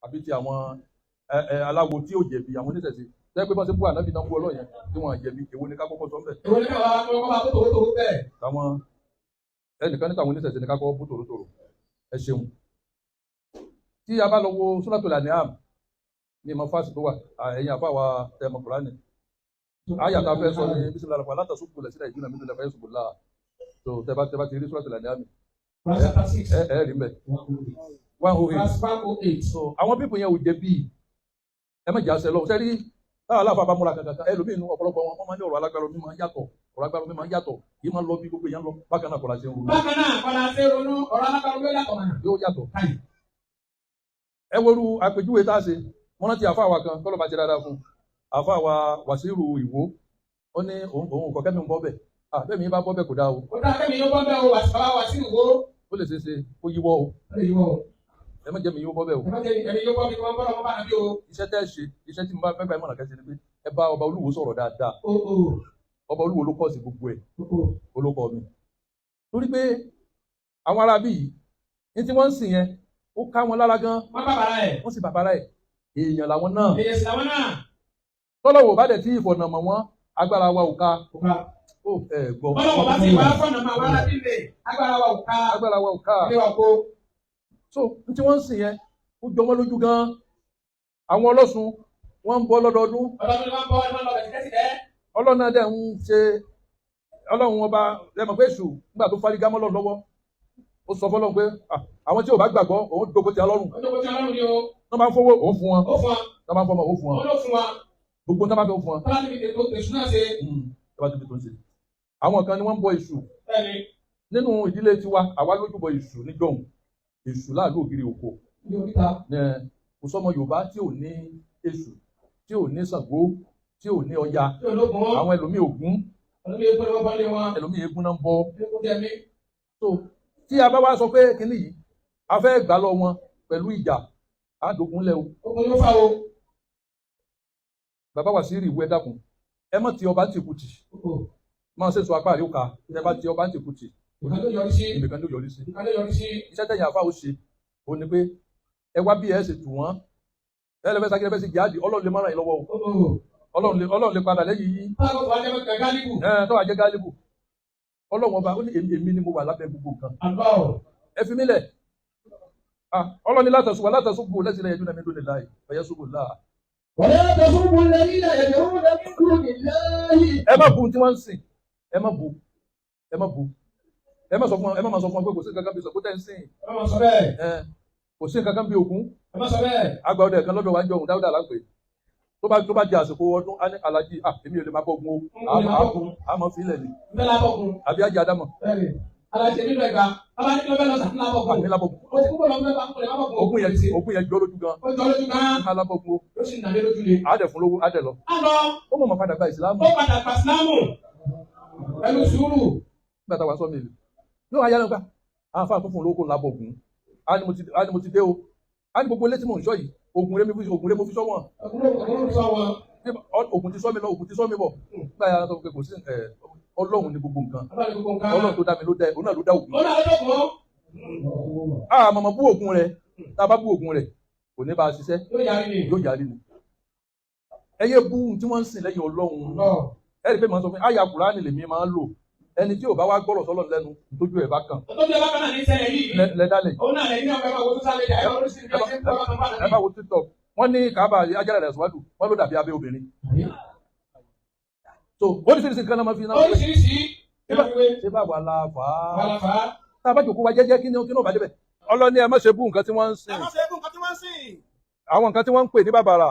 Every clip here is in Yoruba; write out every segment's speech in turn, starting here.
Àbí ti àwọn ẹ ẹ aláwo tí ò jẹ̀bi, àwọn oníṣẹ̀ṣe tẹ́ pé bá ṣe bú ànábì náà bú Ọlọ́run yẹn tí wọ́n jẹ̀bi, èwo ni ká kọ́kọ́ sọ ńbẹ̀? Èwo ni ká wá kọ́ máa tó tòrótòró bẹ́ẹ̀? Táwọn ẹnìkan ní tàwọn oníṣẹ̀ṣe ni ká kọ́kọ́ bú tòrótòró. Ẹ ṣeun. Tí a bá lọ wo Suratul An'am ní ìmọ̀ fásitì tó wà, ẹ̀yìn àfa wa tẹ̀mọ̀ Kùránì, àyà tá a fẹ́ sọ ní bísí lára látà sùkú lẹ̀ sílẹ̀ ìdúnà mímú lẹ́fẹ̀ẹ́ sùkú láà tó tẹ́ bá ti rí Suratul An'am. Quran chapter 6. Ẹ rí mbẹ 108. Verse 108. So àwọn people yẹn ò jẹ̀bi, ẹ má jà sẹ lọ sẹ́rí. Táwọn aláfa bá múra kankan, ẹlòmíín nu ọ̀pọ̀lọpọ̀ wọn, wọ́n máa ní ọ̀rọ̀ alágbára omi máa ń yàtọ̀, ọ̀rọ̀ agbára omi máa ń yàtọ̀, yìí máa ń lọ bí gbogbo yẹn ń lọ. Bákan náà kọ́ra ṣe ń ronú. Bákan náà kọ́lá ṣe ronú, ọ̀rọ̀ alágbára ló yàtọ̀ mọ̀nà. Yóò yàtọ̀. Káyì. Ẹ woru àpèjúwe tá a ṣe. Mo rántí àfa wa kan, kọ́lọ́ bá ṣe dáadáa fún àfa wa Wàsíù Ìwó. Ó ní òun kọ̀kẹ́ mi ń bọ́ bẹ̀. Ah, bẹ́ẹ̀ mi bá bọ́ bẹ̀, kò dáa o. Ó dáa kẹ́mi yóò bọ́ bẹ́ẹ̀ o, bàbá wa sí ìwó. Ó lè ṣeé ṣe kó yíwọ́ o. Ó lè yíwọ́ o. Ẹ má jẹ́ mi yíwọ́ bọ́ bẹ̀ o. Ẹ má jẹ́ ẹ̀mí yóò bọ́ mi kí wọ́n bọ́ lọ́wọ́ bá nàbí o. Iṣẹ́ tẹ́ ṣe, iṣẹ́ tí mo bá fẹ́ gbà ìmọ̀ràn kẹ́sì ni pé ẹ bá ọba Olúwo sọ̀rọ̀ dáadáa. O o. Ọba Olúwo ló kọ́ sí gbogbo ẹ̀. O o. Olókọ mi torí pé àwọn ará bí yìí ní tí wọ́n ń sìn yẹn, ó ká wọn lára gan. Wọ́n bá bàrà ẹ̀. Wọ́n sì bàbára ẹ̀, èèyàn làwọn náà. Èyàn sì làwọn náà. Tọ́lọ́wọ̀ bá dẹ̀ tí ìfọ̀nà mọ̀ wọ́n, agbára wa ò ká. Kò ká. Ó ẹ̀ gbọ́. Ọlọ́wọ́ bá ti wá fọ̀nà máa wá lábí lè agbára wa ò ká. Agbára wa ò ká. Ilé wa kó. So ní tí wọ́n ń sìn yẹn, ó jọ wọ́n lójú gan. Àwọn ọlọ́sùn wọ́n ń bọ́ lọ́dọọdún. Ọlọ́dún ni wọ́n bọ́, ẹ máa lọ bẹ̀ tìkẹ́tìkẹ́. Ọlọ́run náà dẹ̀ ń ṣe Ọlọ́run ọba lẹ́mọ̀ pé èṣù nígbà tó fárígá mọ́ Ọlọ́run lọ́wọ́, ó sọ fọlọ́run pé, ah, àwọn tí ò bá gbàgbọ́, òun dogo ti Ọlọ́run. Ó jókòó tí Ọlọ́run ni o. Wọ́n máa ń fowó, òun fún wọn. Ó fún wa. Wọ́n máa ń fọmọ, òun fún wọn. Ó ló fún wa. Gbogbo tó bá fẹ́, òun fún wọn. Tọ́lá níbi ètò èṣù náà ṣe. Tó bá ti fi tó ń ṣe, àwọn kan ni wọ́n ń bọ èṣù. Bẹ́ẹ̀ni. Nínú ìdílé tiwa, àwa lójúbọ èṣù níjọ́hun, èṣù láàlú ògiri òkò. Ní oríta. Ẹ, kò sọmọ Yorùbá tí ò ní èṣù, tí ò ní Ṣàngó, tí ò ní Ọya. Tí ológun wọn. Àwọn ẹlòmíì Ògún. Olómi epo ni wọ́n bá lé wọn. Ẹlòmíì eégún náà ń bọ. Epo jẹmí. So tí a bá wá sọ pé kínní yìí a fẹ́ gbà lọ wọn pẹ̀lú ìjà, á dogun lẹ o. Ogun ló fà o. Bàbá wa sí ìwé, dákun, ẹ mọ̀ tí ọba ń tìkùtì máa ṣe sọ apá àríwá ẹ bá tí ọba ń tìkùtì. Ìkan ló yọrí sí. Ibìkan ló yọrí sí. Ìkan ló yọrí sí. Iṣẹ́ tẹ̀yìn àfa ó ṣe ó ní pé ẹ wá bí ẹ ṣe tù wọ́n. Ẹ lè fẹ́ sagídé, fẹ́ ṣe jáde, Ọlọ́run lè má ràn yín lọ́wọ́ o. Ọlọ́run lè padà lẹ́yìn yín. Báwo tó wá jẹ́ mẹ́ta gálíbù? Ẹ tó wà jẹ́ gálíbù, Ọlọ́run ọba ó ní èmi ni mo wà lábẹ́ gbogbo nǹkan. Àlọ́. Ẹ fi mí lẹ̀. Ah, Ọlọ́run ní látàṣù wà látàṣù bò lẹ́sìn lẹ́yìn ẹ̀dúnà mi lónìí láì ọ̀yẹ́ ṣubú láà. ولا تسبوا الذين يدعون من دون الله. Ẹ má bu tí wọ́n ń sìn, ẹ má bu, ẹ má bu, ẹ má sọ fún wọn, ẹ má má sọ fún wọn pé kò sí nǹkan kan bí sọ pé tẹ́ ń sìn. Ẹ má sọ bẹ́ẹ̀. Ẹ kò sí nǹkan kan bí Ògún. Ẹ má sọ bẹ́ẹ̀. Àgbà ọdẹ kan lọ́dọ̀ wa ń jọ òun, Dáúdà láǹpẹ̀. Tó bá di àsìkò ọdún, á ní, "Alájí, ah, èmi ò lè máa bọ́ ogun o." N kò lè máa bọ́ ogun. A máa fi ilẹ̀ ni. N fẹ́ lábọ̀kun. Àbí ajé Ádámọ̀. Bẹ́ẹ̀ni. Aláṣẹ nínú ẹgbàá. Bàbá ní kí ló fẹ́ lọ sàtúnlá bọ̀kun. Àmì lábọ̀gùn. Òkú bọ̀ lọ́wọ́ bá ń kọ́lé lábọ̀kun. Ogun yẹn jọ lójú gan. Ó jọ lójú gan. Ní alábọ̀gùn o. Ó sì nàlé lójú le. Á dẹ̀ fún lówó, á dẹ̀ lọ. Á lọ. Ó mọ̀ mọ̀ padà gba Ìsìlámù. Ó padà gbà sílámù. Pẹ̀lú sùúrù. Nígbà táwa sọ mi lè yóò wá yára gbà, àwọn afáà tó fún un lówó kó lábọ̀gùn. Á ní mo ti dé o. Á ní gbogbo létí mò ń sọ yìí, ogun rẹ mi fi, ogun rẹ mo fi sọ wọn. Ògùn ló sọ wọn. Ogun ti sọ mi lọ, ogun ti sọ mi bọ̀. Nígbà yàrá tó fi pé kò sí ẹ, Ọlọ́run ní gbogbo nǹkan. Ọlọ́run ní gbogbo nǹkan. Ọlọ́run tó dá mi ló dá ẹ, òun náà ló dá Ògún. Ó náà ló dọ̀kun. A mọ̀mọ́ bú Ògún rẹ. Tá a bá bú Ògún rẹ, kò ní bá a ṣiṣẹ́. Yóò yarí ni. Yóò yarí ni. Ẹ yé bú ohun tí wọ́n ń sìn lẹ́yìn Ọlọ́run. Lọ. Ẹ rí i pé màá sọ fún yín, àyà Kùránì lèmi máa ń lò. Ẹni tí ò bá wá gbọ́rọ̀ sọ́lọ̀ lẹ́nu, tójú ẹ̀ bá kàn. Tó bí ọlọ́kan náà ní ṣẹlẹ̀ yìí. Lẹ́dálẹ̀. Òun náà lẹ́yìn náà fẹ́ máa wo social media. Ẹ máa oríṣiríṣi bí ẹ ṣe ń bọ́ ọlọ́kan bá Ẹ bá wo TikTok, wọ́n ní Kaaba ajára rẹ̀ síwájú, wọ́n ló dàbí abẹ́ obìnrin. So oríṣiríṣi nǹkan náà máa fi náà. Oríṣiríṣi. Ṣé bá wà la fà á? Wàlàfà. Tá a bá jòkó wa jẹ́jẹ́, kí ni ó bá débẹ̀? Ọlọ́ni ẹ má ṣe bú nǹkan tí wọ́n ń Ẹ sìn. má ṣe bú nǹkan tí wọ́n ń sìn. Àwọn nǹkan tí wọ́n ń pè ní bàbàrà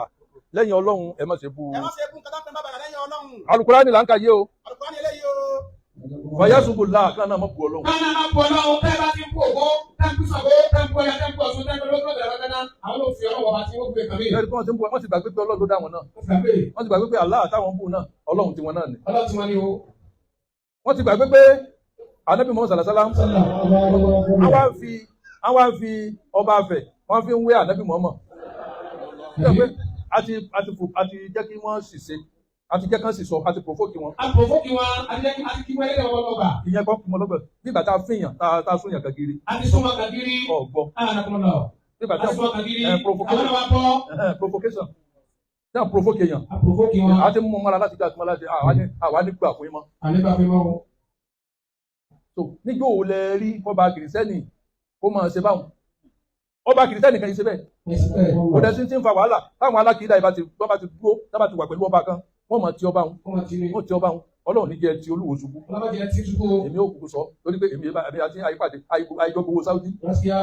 lẹ́yìn Ọlọ́run, ẹ má ṣe bú. Ẹ má ṣe bú nǹkan tó ń pè ní bàbàrà lẹ́yìn Ọlọ́run. Alukurani là ń kà yé o. Àlùkùránì eléyìí o. Fàyàsùbù láà kan náà má bu Ọlọ́run. Káná máa bọ̀ lọ́wọ́ tẹ́ bá ti ń kú ògbó, tẹ́ ń kú Ṣàngó, tẹ́ ń kú Ọya, tẹ́ ń kú Ọ̀ṣun, tẹ́ ń kú olókùn ọ̀dà lọ́gánná, àwọn ló fi ọlọ́wọ́ bá tí wọ́n gbé kàmí. Ẹ̀rí tí wọ́n ti ń bu, wọ́n ti gbàgbé pé Ọlọ́run ló dá wọn náà. Wọ́n ti gbàgbé. Wọ́n ti gbàgbé pé Allah táwọn ń bù náà, Ọlọ́run tiwọn náà ni. Ọlọ́run tí wọ́n ní o. Wọ́n ti gbàgbé pé Anabi Muhammad salasala, àwa ń fi ọba afẹ, wọ́n fi ń wé Anabi Muhammad. Ṣé ẹ pé àti jẹ́ kí wọ́n sì ṣe, àti jẹ́ kán sì sọ, àti provoke wọn. A provoke wọn, àti jẹ́ kí àti kí wọ́n ẹlẹ́dẹ̀ wọn lọ́gbà. Ìyẹn kọ́ kí mo lọ́gbẹ̀ nígbà tá a fìyàn, tá a sún yàn kagiri. Àti súnmọ́ kàgírí. Ọ̀gbọ́. Ànàkùnlọ. Nígbà tí Àti wọ́n fọkàn gidi. Provocation. Àwọn náà wá bọ́. Provocation tí wọ́n provoke èèyàn. Àpòfókì wọn. A ti mú mọ́ra láti gbà tí wọ́n láti àwa ní gbà fún yín mọ́. Àlébà fi mọ́ wọn. So níjó wo lẹ rí kọba kìrìsẹ́nì kó máa ṣe báwọn? Ọba kìrìsẹ́nì kan yìí ṣe bẹ́ẹ̀. Kò dẹ̀ sí ti ń fa wàhálà táwọn alákìídá ìbá ti bá ti dúró tá bá ti wà pẹ̀lú ọba kan, wọ́n máa ti ọba wọn, Wọ́n ti ní. wọ́n ti ọba wọn. Ọlọ́run ní jẹ́ ti olúwo ṣubú. Ọlọ́mọdé ti ṣubú. Èmi ò kúkú sọ torí pé èmi àti àyípàdé àyíjọ gbowó Sáúdí. Lọ́síá.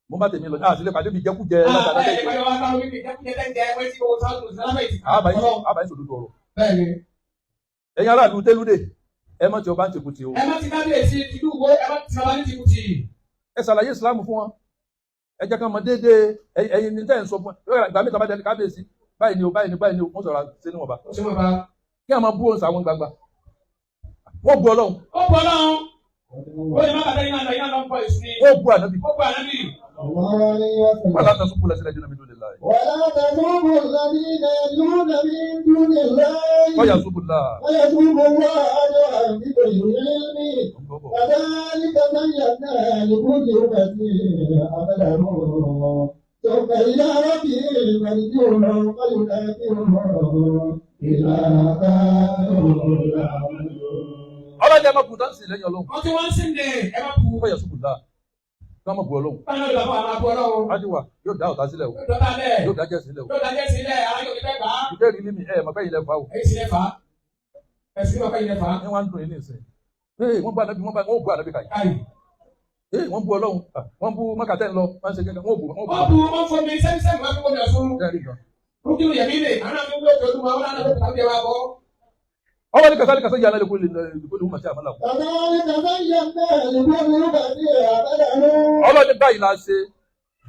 Mo bá tèmi lọ àti ilé pàdé bíi jẹkújẹ látàdá Ẹ tẹ. ẹ wá sáré wípé jẹ́kújẹ́ tẹ́ ń jẹ ẹgbẹ́ tí owó sáwùdù sálámẹ̀ ti. Àbáyé sòdodo ọ̀rọ̀. Bẹ́ẹ̀ni. Ẹ̀yin aráàlú Tẹ́lúdé, ẹ má ti ọba ń tìkùtì o. Ẹ má ti kábíyèsí tìlú wo, ẹ má ti sábà ní tìkùtì. Ẹ ṣàlàyé ìsìlámù fún wọn. Ẹ jẹ́ ká mọ déédéé ẹ̀yin ní tẹ́ ẹ̀ ń sọ fún ẹ. Ìgbà mi tàbá jẹ́ kábíyèsí báyìí ni o, báyìí ni, báyìí ni o, wọ́n sọ̀rọ̀ sí níwọ̀nba. Ó ṣe mọ̀ bá. Kí a máa bú òun sàwọn gbangba. Wọ́n bu Ọlọ́run, Ó bọ̀ lọ́hùn. Ó lè má bàtà iná lọ, iná lọ ń bọ̀ èṣù ni. wọ́n bu ànábì. Ó bọ̀ ànábì. Wọ́n láti sọ́kù lẹ́sẹ̀ lẹ́jọ́ náà mi lóde láàyè. ولا تسبوا الذين يدعون من دون الله Wọ́n yà sùkú là. ويسبوا الله عدوا بغير علم كذلك زينا لكل أمة عملهم ثم إلى ربهم مرجعهم فينبئهم بما كانوا يعملون. Ọlọ́run jẹ́ máa kú táǹsì lẹ́yìn Ọlọ́run. Wọ́n ti wọ́n ń sìn dè ẹ má bu. Wọ́n yà sùkú là. Kí wọ́n má bu Ọlọ́run. Báyọ̀ ló bàbá àwọn abọ́ ọlọ́run. Ájúwà yóò dá ọ̀tá sílẹ̀ o. Yóò dọ́ta lẹ̀. Yóò dá jẹ́ sílẹ̀ o. Yóò dájẹ́ sílẹ̀, ara yóò ní fẹ́ gbà á. Ìbéèrè ní mi ẹ̀ mọ̀ bẹ́yìn lẹ fà o. Èyí sì lẹ fà á. Ẹ̀sìn náà kẹ́yìn lẹ fà á. Ní wọ́n á ń dùn yín ní ìsìn. Ee wọ́n bu ànábì, wọ́n bu ànábì kàyí. Káyì. Ee wọ́n bu Ọlọ́run, wọ́n bu mọ́kàtẹ́ ń lọ, wọ́n ń ṣe kékeré, wọ́n bu wọ́n bu. Wọ́n bu wọ́n fún mi sẹ́mi wọ́n fi wọ́n mi ọ̀sùn. Bẹ́ẹ̀ rí gan. Rúkìlù yẹ̀mí lè, àwọn náà fi wúlò tó dùn mọ́, wọn náà ló tàbí ẹ wá bọ́. Ọlọ́run ní kàtàlí kàtàlí yàrá lè kó lè kó lè àmàlà. كذلك زينا لكل أمة عملهم. Ọlọ́run ní báyìí la ṣe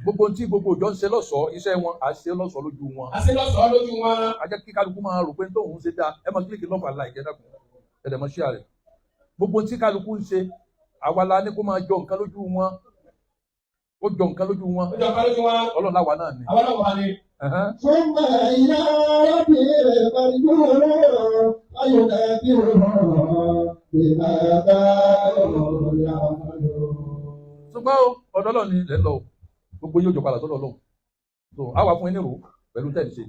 gbogbo tí gbogbo òjò ń ṣe lọ́sọ̀ọ́ iṣẹ́ wọn à ṣe lọ́sọ̀ọ́ lójú wọn. Àṣẹ lọ́sọ̀ọ́ lójú wọn. A jẹ́ kí kálukú máa rò pé tóun ṣe dáa, ẹ máa kílíkì lọ́fà láì jẹ́ dàkún ẹ̀dẹ̀ mọ́ ṣíà rẹ̀. Gbogbo tí kálukú ń ṣe àwa la ní kó máa jọ nǹkan lójú wọn, ó jọ nǹkan lójú wọn. Ó jọ nǹkan lójú wọn. Ọlọ́run láwa náà ni. Àwọn náà wà ní. Ẹ̀hẹ́n. ثم إلى ربهم مرجعهم فينبئهم بما كانوا يعملون. Ṣùgbọ́n o, ọ̀dọ̀ Ọlọ́run ni ilẹ̀ ń lọ o, gbogbo yóò jọ padà sọ́dọ̀ Ọlọ́run. So àwa fún yín nírò pẹ̀lú tẹ̀ ń ṣe.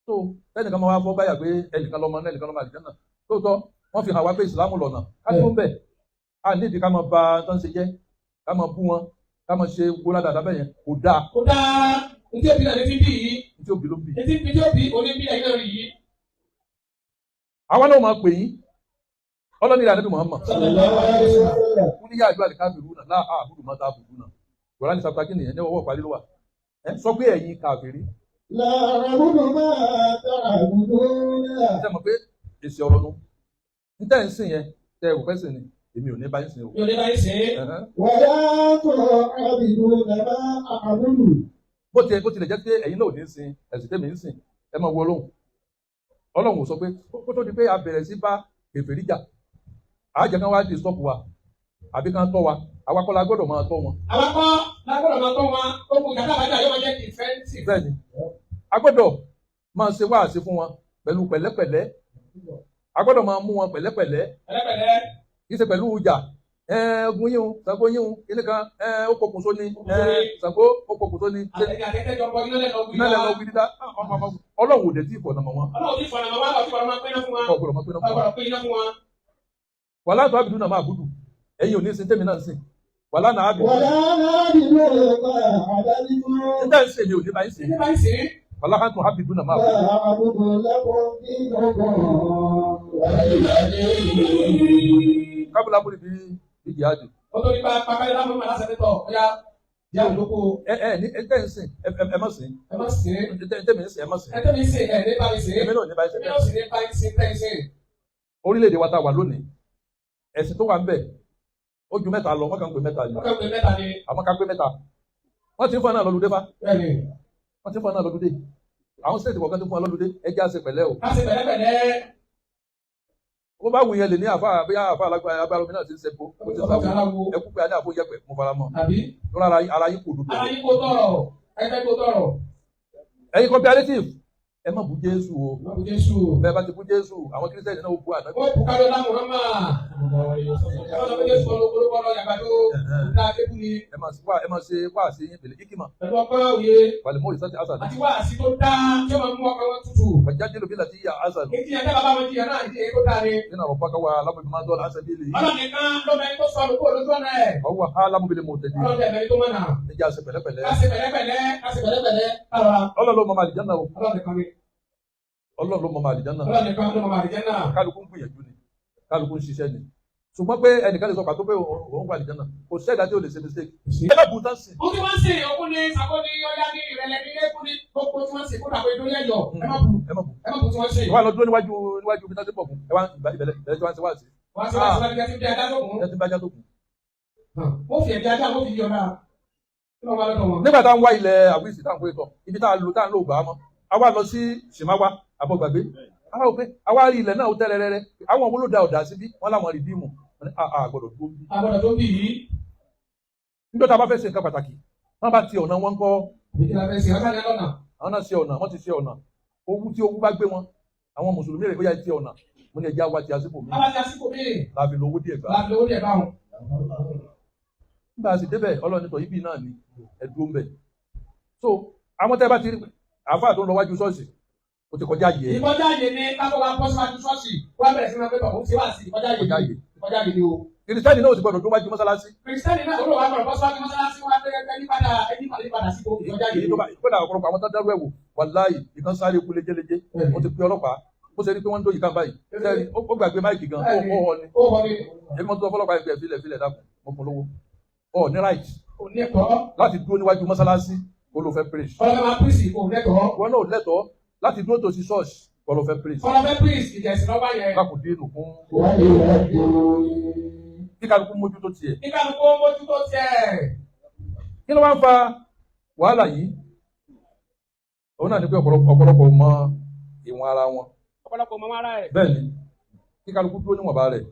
So tẹ́nìkan máa wá fọ́ báyà pé ẹnìkan lọ́mọ náà, ẹnìkan lọ́mọ àlìjẹ́nà. Lóòótọ́ wọ́n fi hàn wá pé ìsìlámù lọ́nà ká tó ń bẹ̀. A nídìí ká máa ba tó ń ṣe jẹ́, ká máa bú wọn, ká máa ṣe gbóná dáadáa bẹ́ẹ̀ yẹn kò dáa. Kò dáa, ntí òbí náà ní ti bí yìí. Ntí òbí ló ń bì. Ntí bí òbí oní bí ẹ̀yin náà rí yìí. Àwa náà máa pè yín. Ọlọ́ni ìlànà bí Muhammad. Sallallahu alaihi wasallam. Kú ní yáàjú àlìkáfìrú náà láà àbúrò máa ta àbùkù náà. Kùránì sàpàtà kí nìyẹn ní ọwọ́ ìparí ló wà. Ẹ sọ pé ẹ̀yin kàfìrí. La a'budu ma ta'buduna. Ṣé mọ̀ pé èsì ọ̀rọ̀ nu? N tẹ́ ń sìn yẹn, tẹ́ ẹ rò pẹ́ sìn ni, èmi ò ní bá yín sìn o. Mi ò ní bá yín sìn. Ẹ̀hẹ́n. Wala ta'buduna ma a'budu. Bó tilẹ̀ jẹ́ pé ẹ̀yin náà ò ní sin ẹ̀sìn tẹ́mi ń sìn, ẹ máa wo Ọlọ́run. Ọlọ́run ò sọ pé kó tó di pé a bẹ̀rẹ̀ sí bá kèfèrí jà, àájẹ kan wá di stop wa, àbí kan tọ́ wa, àwa kọ́ la gbọ́dọ̀ máa tọ́ wọn. Àwa kọ́ la gbọ́dọ̀ máa tọ́ wọn, ogun ìjà táwọn àjà yóò máa jẹ́ defensive. Bẹ́ẹ̀ni, a gbọ́dọ̀ máa ṣe wáàsí fún wọn pẹ̀lú pẹ̀lẹ́pẹ̀lẹ́, a gbọ́dọ̀ máa mú wọn pẹ̀lẹ́pẹ̀lẹ́, Pẹ̀lẹ́pẹ̀lẹ́. kì í ṣe pẹ̀lú ìjà. Ogun yín o, Ṣàngó yín o, kíní kan, ó pokùnso ni, Ṣàngó ó pokùnso ni, Àtẹ̀yìn àtẹ̀tẹ̀ jọ bọ iná lẹ́nu ọgbìn iná lẹ́nu ọgbìn dídá. Ọlọ́run ò dẹ̀ tí ì fọ̀nà mọ̀ wọn. Ọlọ́run ti fọ̀nà mọ̀ wọn, ọ̀tí fọ̀nà máa pín iná fún wa. Ọ̀gbọ̀dọ̀ máa pín iná fún wa. Ọ̀gbọ̀dọ̀ pín iná fún wa. Wàlá tó àbìdú náà máa búdù, ẹ̀yin ò ní sin tèmi náà ń sìn. Wàlá náà àbìdú. Wala na'budu ma a'badtum. Nígbà ń sìn mi ò ní bá yín sìn. Ní bá yín sìn. Wàlá kan tó àbìdú náà máa búdù. La a'budu lakum dinukum waliya din. Kábùlà búrì bí ìdí àjò. Ó tó nípa pàkàlẹ́ láwọn ọmọ aláṣẹ tọ̀, ọ̀ya jẹ́ àlókò. Ẹ ẹ ní ẹ tẹ́ ń sìn, ẹ má sìn. Ẹ má sìn. Ẹ tẹ́ mi ń sìn, ẹ má sìn. Ẹ tẹ́ mi sìn, ẹ ní bá mi sìn. Èmi náà ò ní bá yín sìn. Èmi náà sì ní bá yín sìn tẹ́ ń sìn. Orílẹ̀-èdè wa tá a wà lónìí, ẹ̀sìn tó wà ń bẹ̀, ó ju mẹ́ta lọ, wọ́n kàn ń pè mẹ́ta ni. Wọ́n kàn ń pè mẹ́ta ni. Àmọ́ ká pé mẹ́ta. Wọ́n ti ń fún ọ náà lọ́lùdé fa. Bẹ́ẹ̀ni. Wọ́n ti ń fún ọ náà lọ́lùdé. Àwọn stéètì kọ̀ọ̀kan ti fún ọ lọ́lùdé, ẹ jẹ́ á ṣe pẹ̀lẹ́ o. Ká ṣe pẹ̀lẹ́pẹ̀lẹ́. Bó bá wù yẹn lè ní àfa bóyá àfa alágbára omi náà ti ń sẹ́kó, ó ti sáwó. Ẹ kú pé adé àfọ yẹpẹ̀, mo fara mọ́. Àbí? Lọ́la ara yín kò dúdú. Ara yín kò tọ̀rọ̀, ẹgbẹ́ kò tọ̀rọ̀. Ẹ̀yin comparative, Ẹ má bú Jésù o. Wọ́n bu Jésù. Bẹ́ẹ̀ bá ti bú Jésù, àwọn Kírísítẹ́nì náà ó bú ànábì. Wọ́n bu kálọ̀ lá Muhammad. Ẹ má sọ pé Jésù olóko lọ yàgbàdo. Ìta akébù ni. Ẹ máa ṣe wá sí yín pẹ̀lú ikima. Pẹ̀lú ọgbọ́n òye. Wàlẹ̀ mọ́ ìsáti hasan. Àti wáàsí tó dáa tí ó máa mú ọkàn wọn tutù. Wàjáde lóbi láti yà hasan. Ètí yẹn dábàá bá wọn jiyàn náà ìdí èyí tó dáa ni. Nínú àwọn bákà wà alámọ̀bí máa ń dọ́là hasan bíi lè. Ọlọ́run nìkan ló mẹ́ni tó sọnù kúrò lójú ọ̀nà ẹ̀. Ọwọ́ alámọ̀bí mọ̀ tẹ̀lé. Ọlọ́run dẹ̀ mẹ́ni tó mọ̀nà. Ẹ jẹ́ àṣẹ pẹ̀lẹ́pẹ̀lẹ́. Ká ṣe pẹ̀lẹ́pẹ̀lẹ́, ká ṣe pẹ̀lẹ́pẹ̀lẹ́, ká rọra. Ọlọ́run ló mọ ọmọ àlìjánnà o. Ọlọ́run nìkan ni. Ọlọ́run ló mọ ọmọ àlìjánnà. Ọlọ́run nìkan ló mọ àlìjánnà. Kálukú ń gbìyànjú ni, kálukú ń ṣiṣẹ́ ni. Ṣùgbọ́n pé ẹnìkan lè sọ pàtó pé òun wà àlìjánnà, kò sẹ́dá tí ò lè ṣe mistake. Ẹ má bu tán sí. Ó tí wọ́n ń sìn òkú ni Ṣàngó ni Ọya ní ìrẹ̀lẹ̀ ní Eégún ní gbogbo tí wọ́n ń sìn kó dàgbé lórí ẹ̀yọ̀. Ẹ má bu, Ẹ má bu. ẹ má bu tí wọ́n ń sìn. Ìwà lọ dúró níwájú ibi tá ti pọ̀ fún. Ẹ wá ìbẹ̀lẹ̀ ìbẹ̀lẹ̀ tí wọ́n ti wá sí. Wọ́n á ṣe wá síwájú bí ẹ ti ń bí ajá tó kún. Ẹ ti bá já tó kù. Wọ́n fi ẹ̀jẹ̀ ajá wọ́n fi yí ọ̀dà. Kí ló wá lọ́dọ̀ wọn? Nígbà tá à ń wá ilẹ̀ àwísì tá à ń pè tọ̀, ibi tá à ń lò tá à ń lò gbà á mọ́. A wá lọ sí Ṣìmáwá, Àbọ̀gbàgbé. A wá wò pé a wá rí ilẹ̀ náà ó tẹ́ rẹ́rẹ́rẹ́. Àwọn wo ló da ọ̀dà síbí? Wọ́n láwọn rí bímù. Wọ́n ní a gbọ́dọ̀ dúró bí. Àgbọ̀dọ̀ tó ń bì yìí. Níjọ́ tá a bá fẹ́ ṣe nǹkan pàtàkì, wọ́n bá ti ọ̀nà wọn kọ́. Ìdí la fẹ́ ṣe ọ̀sán ni lọ́nà. Àwọn náà ṣe ọ̀nà, wọ́n ti ṣe ọ̀nà. Owó tí owó bá gbé wọn, àwọn mùsùlùmí rẹ̀ bóyá ti ọ̀nà. Mo ní ẹja wá ti àsìkò mi. Bàbá ti àsìkò míì. Láàbì lówó díẹ̀ gbà. Láti lówó díẹ̀ báwọn. Nígbà sì débẹ̀, Ọlọ́run ní tọ̀ ibi náà ni ẹ̀dùn ń bẹ̀. So àwọn tẹ́ bá ti rí àáfàá tó ń lọ wájú ṣọ́ọ̀ṣì, ó ti kọjá yẹ. Ìkọjá yìí ni kákó wa bọ́ síwájú ṣọ́ọ̀ṣì. Wọ́n bẹ̀rẹ̀ sí máa pẹ́ tọ̀, ó ti wá sí ìkọjá yìí. Kọjá yẹ. Ìkọjá yìí ni o. Kìrìsìtẹ́nì náà ò sì gbọdọ̀ tó wájú mọ́sálásí. Kìrìsìtẹ́nì náà olówó àgbọ̀dọ̀ bọ́ síwájú mọ́sálásí wá pé ẹni padà ẹni padà sí ìkọjá yìí. Èyí tó bá kódà ọ̀pọ̀lọpọ̀ àwọn tó dárú ẹ̀ wò, wàláhì ìkan sáré kú léjeléje, mo ti pe ọlọ́pàá, ó ṣe rí pé wọ́n ń dóyìí kan báyìí. Sẹ́ẹ̀rì, ó gbàgbé máìkì gan, ó họ ni. Ó họ ni. Èmi mọ́tò ọlọ́pàá ẹgbẹ́ filẹ̀ filẹ̀ dákun, mo fún lówó. Ọ ní right Kò ní ẹ̀kọ́. láti dúró níwájú mọ́sálásí kó ló fẹ́ preach. Ọlọ́fẹ́ máa pírísì kò lẹ́tọ̀ọ́. Wọn náà lẹ́tọ̀ọ́ láti dúró tòsí ṣọ́ọ̀ṣì kó ló fẹ́ preach. Ọlọ́fẹ́ pírísì ìjẹ̀sìn lọ́wọ́ yẹn. Kákùn dín nù fún kí kálukú mójútó tiẹ̀. Kí kálukú mójútó tiẹ̀. Kí ló wá ń fa wàhálà yìí? Òun náà ní pé ọ̀pọ̀lọpọ̀ mọ ìwọ̀n ara wọn. Ọ̀pọ̀lọpọ̀ mọ ara ẹ̀. Bẹ́ẹ̀ ni, kí kálukú dúró níwọ̀nba rẹ̀.